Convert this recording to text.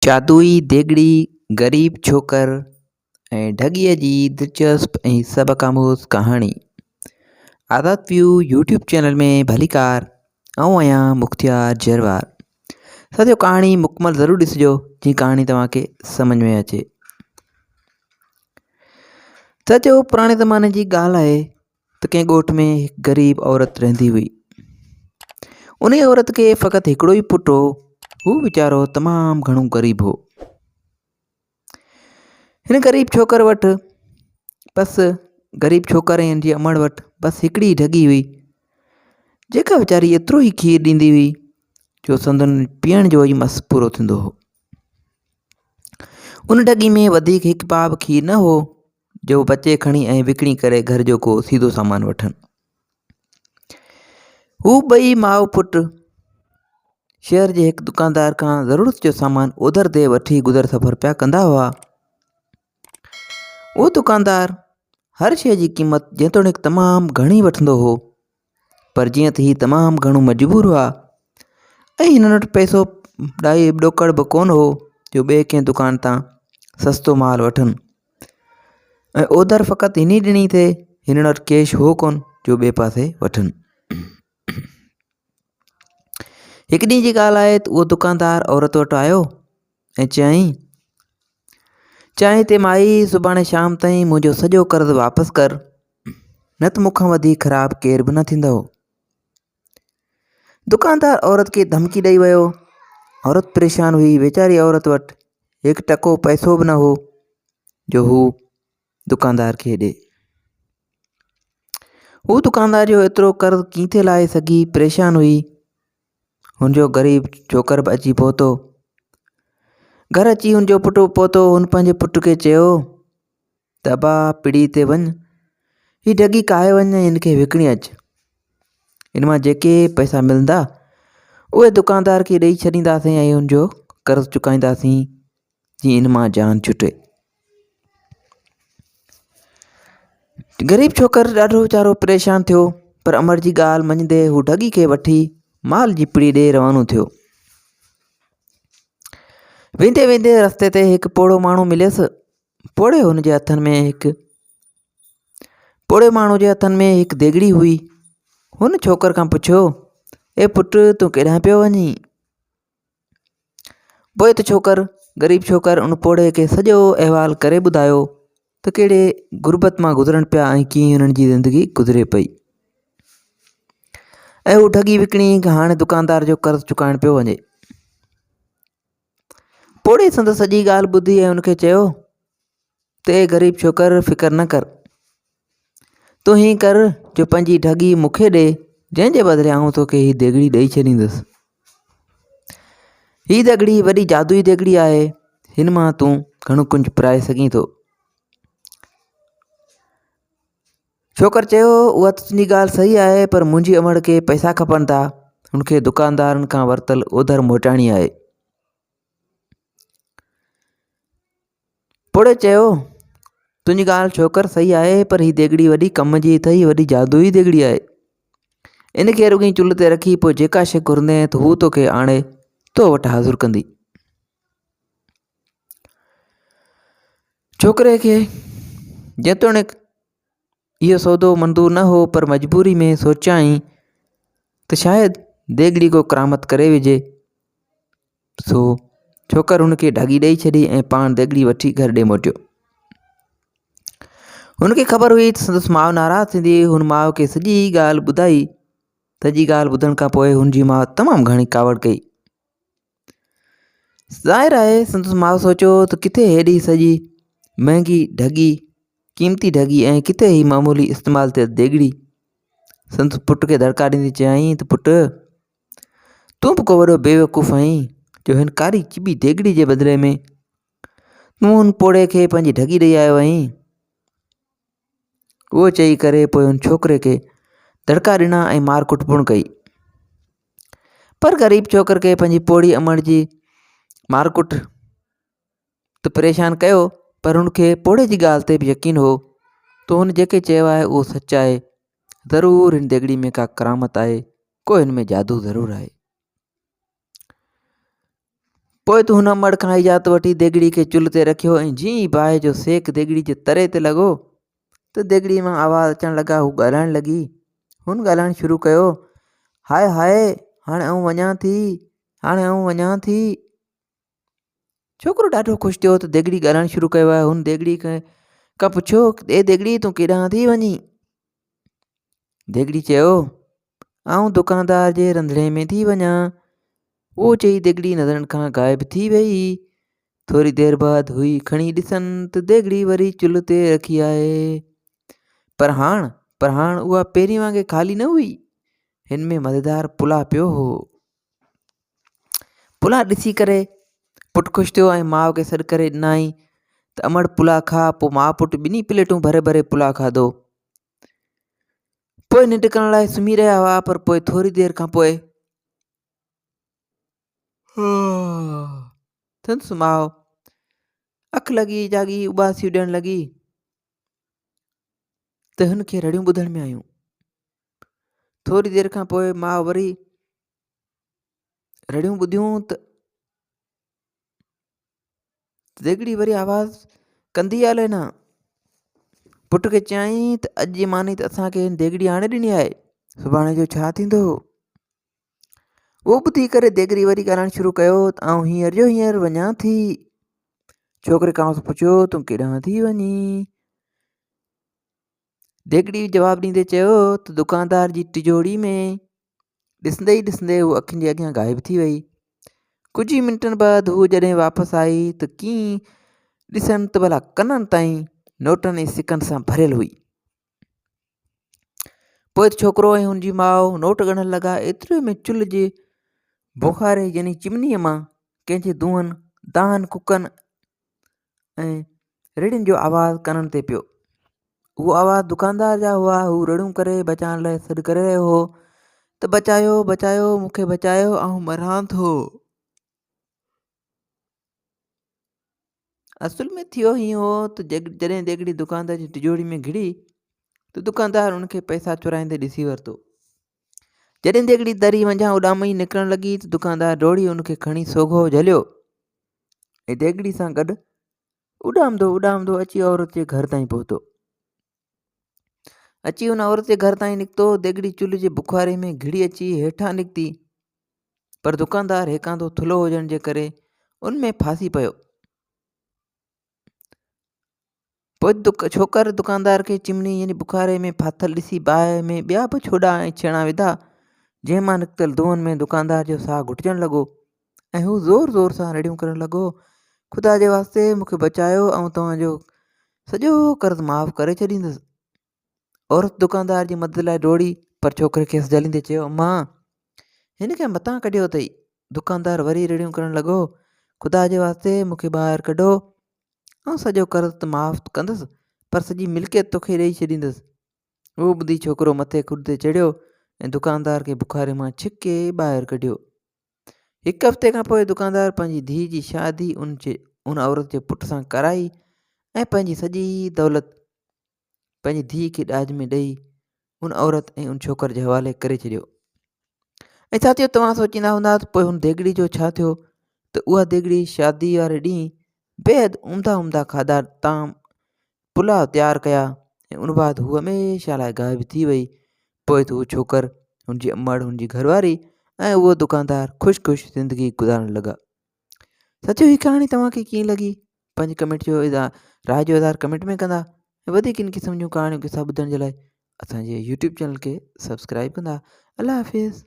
جادوئي ديڳڙي، غريب ڇوڪر ۽ ڍڳيء جي دلچسپ ۽ سبق آموز ڪهاڻي. آزاد ويو يوٽيوب چينل ۾ ڀليڪار آئون آهيان مختيار جروار. ساٿيو ڪهاڻي مڪمل ضرور ڏسجو جي ڪهاڻي توهان کي سمجھ ۾ اچي. ساٿيو پراڻي زماني جي ڳالهه آهي ته ڪنهن ڳوٺ ۾ هڪ غريب عورت رهندي هئي. انهيء عورت کي فقط هڪڙو ئي پٽ هو. هو ويچارو تمام گهڻو غريب هو. هن غريب ڇوڪر وٽ بس غريب ڇوڪر ۽ هن جي امڙ وٽ بس هڪڙي ئي ڍڳي هئي، جيڪا ويچاري ايترو ئي کير ڏيندي هئي جو سندن پيئڻ جو ئي مس پورو ٿيندو هو. ان ڍڳي ۾ وڌيڪ هڪ پاء به کير نه هو. جو بچي کڻي ۽ وڪڻي ڪري گهر جو ڪو سيڌو سامان وٺن. هو ٻئي ماء پٽ شهر جي هڪ دڪاندار کان ضرورت جو سامان اوڌر تي وٺي گذر سفر پيا ڪندا هئا. اهو دڪاندار هر شيء جي قيمت جيتوڻيڪ تمام گهڻي وٺندو هو پر جيئن ته هي تمام گهڻو مجبور هئا ۽ هنن وٽ پئسو ڏائي ڏوڪڙ به ڪونه هو جو ٻئي ڪنهن دڪان تان سستو مال وٺن ۽ اوڌر فقط هن ئي ڏني ٿي هنن وٽ ڪيش هو ڪونه جو ٻئي پاسي وٺن. هڪ ڏينهن جي ڳالهه آهي ته اهو دڪاندار عورت وٽ آيو ۽ چيائين چيائين ته مائي سڀاڻي شام تائين منهنجو سڄو قرض واپس ڪر نه ته مون کان وڌيڪ خراب ڪير به نه ٿيندو. دڪاندار عورت کي ڌمڪي ڏئي ويو. عورت پريشان هئي ويچاري عورت وٽ هڪ ٽڪو پئسو به نه هو جو هو دڪاندار کي ڏي. هو دڪاندار جو ايترو قرض ڪيئن ٿي لاهي سگهي پريشان هئي. هن جو غريب ڇوڪر به اچي پهتو. گهر اچي هن جو پٽ پهتو هن پنهنجي پٽ کي چيو ته ابا پڙي تي وڃ هي ڍڳي ڪاهي وڃ ۽ هن کي وڪڻي اچ ان مان جيڪي پئسا ملندا اهي دڪاندار کي ڏئي ڇڏينداسين ۽ هن جو قرض چڪائينداسين جيئن ان مان جان ڇٽي. غريب ڇوڪر ڏاڍو ويچارو پريشان ٿيو پر امڙ جي ڳالهه مڃيندي هو ڍڳي کي وٺي مال جي پڙي ڏي روانو ٿيو. ويندي ويندي رستي تي هڪ پوڙهو ماڻهو مليس. پوڙهي هن جي هٿن ۾ هڪ پوڙهي ماڻهو جي هٿن ۾ هڪ ديڳڙي هئي. هن ڇوڪر کان پڇيو، اي پٽ تون ڪيڏانهن پيو وڃين؟ پوء ته ڇوڪر غريب ڇوڪر ان پوڙهي کي سڄو احوال ڪري ٻڌايو ته ڪهڙي غربت مان گذرن پيا ۽ ڪيئن هنن جي زندگي گذري پئي ۽ هو ڍڳي وڪڻي هاڻي دڪاندار جو قرض چڪائڻ پيو وڃي. پوڙهي سندس سڄي ڳالهه ٻڌي ۽ ان کي چيو ته اي غريب ڇوڪر فڪر نه ڪر تون هيئن ڪر جو پنهنجي ڍڳي مون کي ڏي جنهن جي بدلي آئون توکي هي ديڳڙي ڏئي ڇڏيندس هي ديڳڙي وڏي جادوئي ديڳڙي آهي هن مان تون گهڻو ڪجهه پرائي سگهين ٿو ڇوڪر چيو اها ته تنهنجي ڳالهه صحيح آهي پر منهنجي امڙ کي پئسا کپن ٿا هن کي دڪاندارن کان ورتل اوڌر موٽائڻي آهي پوڙهي چيو، تنهنجي ڳالهه ڇوڪر صحيح آهي پر هي ديڳڙي وڏي ڪم جي اٿئي وڏي جادوئي ديڳڙي آهي. ان کي رڳي چلهه تي رکي پوء جيڪا شيء گهرندين ته هو توکي آڻي تو وٽ حاضر ڪندي. ڇوڪري کي جيتوڻيڪ اهو سودو منظور نه هو پر مجبوري ۾ سوچيائين ته شايد ديڳڙي ڪو ڪرامت ڪري وجهي. سو ڇوڪر هن کي ڍڳي ڏئي ڇڏي ۽ پاڻ ديڳڙي وٺي گهر ڏي موٽيو. هن کي خبر هئي ته سندس ماء ناراض ٿيندي. هن ماء کي سڄي ڳالهه ٻڌائي. سڄي ڳالهه ٻڌڻ کان پوء هن جي ماء تمام گهڻي ڪاوڙ ڪئي. ظاهر آهي سندس ماء سوچيو ته ڪٿي هيڏي سڄي مهنگي ڍڳي، قيمتي ڍڳي ۽ ڪٿي هي معمولي استعمال ٿيل ديڳڙي. سندس پٽ کي دڙڪا ڏيندي چيائين ته پٽ! تون به ڪو وڏو بيوقوف آهين جو هن ڪاري چٻي ديڳڙي جي بدلي ۾ تون هن پوڙهي کي پنهنجي ڍڳي ڏئي آيو آهين. اهو چئي ڪري پوء هن ڇوڪري کي دڙڪا ڏنا ۽ مار ڪٽ پڻ ڪئي. پر غريب ڇوڪر کي پنهنجي پوڙهي امڙ جي مار ڪٽ ته پريشان ڪيو پر هن کي پوڙهي جي ڳالهه تي به يقين هو ته هن جيڪي چيو آهي اهو سچ آهي ضرور هن ديڳڙي ۾ ڪا ڪرامت آهي ڪو هن ۾ جادو ضرور آهي. پوء ته هن امڙ کان اجازت وٺي ديڳڙي کي چلهه تي رکيو ۽ جيئن ئي باهه جو سيڪ ديڳڙي جي تري تي لڳو ته ديڳڙي مان آواز اچڻ لڳا هو ڳالهائڻ لڳي. هن ڳالهائڻ شروع ڪيو، هاء هاء هاڻي آئون وڃان ٿي، هاڻي آئون وڃان ٿي. ڇوڪرو ڏاڍو خوش ٿيو ته ديڳڙي ڳالهائڻ شروع ڪيو آهي. هن ديڳڙي کان پڇيو، اي ديڳڙي تون ڪيڏانهن ٿي وڃين؟ ديڳڙي چيو، آئون دڪاندار جي رنڌڻي ۾ ٿي وڃان. اهو چئي ديڳڙي نظرن کان غائب ٿي ويئي. ٿوري دير بعد هوئي کڻي ڏسن ته ديڳڙي وري چلهه تي رکي آهي. پر هاڻ پر هاڻ اها پهرين وانگي خالي نه هئي. هن ۾ مزيدار پلاء پيو هو. پلاء ڏسي ڪري پٽ خوش ٿيو ۽ ماء کي سڏ ڪري ڏنائين ته امڙ پلاء کاء. پوء ماء پٽ ٻنهي پليٽون ڀري ڀري پلاء کاڌو. پوء ننڊ ڪرڻ لاء سمهي رهيا هئا پر پوء ٿوري دير کان پوء سندس ماء اک لڳي جاڳي اٻاسيون ڏيڻ لڳي ته هن کي رڙيون ٻڌڻ ۾ آيون ٿوري دير کان پوء ماء وري رڙيون ٻڌيون ته ديڳڙي وري آواز ڪندي آ الائي نه پٽ کي چيائين ته اڄ جي ماني ته اسان کي هن ديڳڙي آڻي ڏني آهي سڀاڻي جو ڇا ٿيندو اهو ٻڌي ڪري ديڳڙي وري ڳالهائڻ شروع ڪيو ته آئون هينئر جو هينئر وڃان ٿي ڇوڪري کانئس پڇيو تون ڪيڏانهن ٿي وڃين ديڳڙي جواب ڏيندي چيو ته دڪاندار جي ٽجوڙي ۾ ڏسندي ئي ڏسندي هوء اکين جي اڳيان غائب ٿي وئي. ڪجهه ئي منٽن بعد هوء جڏهن واپس آئي ته ڪيئن ڏسن ته ڀلا ڪنن تائين نوٽن ۽ سڪن سان ڀريل هئي. پوء ته ڇوڪرو ۽ هن جي ماء نوٽ ڳڻڻ لڳا. ايتري ۾ چلهه جي بخاري يعني چمنيء مان ڪنهن جي دونهن، دانهن، ڪوڪن ۽ رڙين جو آواز ڪنن تي پيو. اهو آواز دڪاندار جا هئا. هو رڙيون ڪري بچائڻ لاء سڏ ڪري رهيو هو ته بچايو بچايو مون کي بچايو آئون مران ٿو. اصل ۾ ٿيو هيئن هو ته جڏهن ديڳڙي دڪاندار جي ٽجوڙي ۾ گهڙي ته دڪاندار ان کي پئسا چورائيندي ڏسي ورتو. جڏهن ديڳڙي دري منجهان اڏامي نڪرڻ لڳي ته دڪاندار ڊوڙي ان کي کڻي سوگهو جهليو ۽ ديڳڙي سان گڏ اڏامندو اڏامندو اچي عورت جي گهر تائين پهتو. اچي ان عورت جي گهر تائين نڪتو، ديڳڙي چلهه جي بخاري ۾ گهڙي اچي هيٺان نڪتي، پر دڪاندار هيڪاندو ٿلهو هجڻ جي ڪري ان ۾ ڦاسي پيو. پوء ڇوڪر دڪاندار کي چمني يعني بخاري ۾ ڦاٿل ڏسي باهه ۾ ٻيا به ڇوڏا ۽ ڇيڻا وڌا، جنهن مان نڪتل دونهن ۾ دڪاندار جو ساهه گهٽجڻ لڳو ۽ هو زور زور سان رڙيون ڪرڻ لڳو، خدا جي واسطي مون کي بچايو، آئون توهان جو سڄو قرض معاف ڪري ڇڏيندس. عورت دڪاندار جي مدد لاء ڊوڙي، پر ڇوڪري کيس جهليندي چيو، امان! هن کي متان ڪڍيو اٿئي. دڪاندار وري رڙيون ڪرڻ لڳو، خدا جي واسطي مون کي ٻاهر ڪڍو، آئون سڄو قرض ته معاف ڪندس، پر سڄي ملڪيت توکي ڏيئي ڇڏيندس. اهو ٻڌي ڇوڪرو مٿي کڏ تي چڙهيو ۽ دڪاندار کي بخاري مان ڇڪي ٻاهر ڪڍيو. هڪ هفتي کان پوء دڪاندار پنهنجي ڌيء جي شادي ان جي ان عورت جي پٽ سان ڪرائي ۽ پنهنجي سڄي دولت پنهنجي ڌيء کي ڏاج ۾ ڏئي ان عورت ۽ ان ڇوڪر جي حوالي ڪري ڇڏيو. ۽ ساٿيو توهان سوچيندا هوندا ته پوء هن ديڳڙي جو ڇا ٿيو ته اها ديڳڙي شادي واري ڏينهن بيحد عمدا عمدا کاڌا طعام پلاء تيار ڪيا ۽ ان بعد هو هميشه لاء غائب ٿي وئي پوء ته هو ڇوڪر هن جي امڙ هن جي گهرواري ۽ اهو دڪاندار خوش خوش زندگي گذارڻ لڳا ساٿيو هي ڪهاڻي توهان کي ڪيئن لڳي پنهنجي ڪمينٽ جو اظهار راء جو اظهار ڪمينٽ ۾ ڪندا ۽ وڌيڪ ان قسم جون ڪهاڻيون قصا ٻڌڻ جي لاء اسان جي يوٽيوب چينل کي سبسڪرائب ڪندا الله حافظ.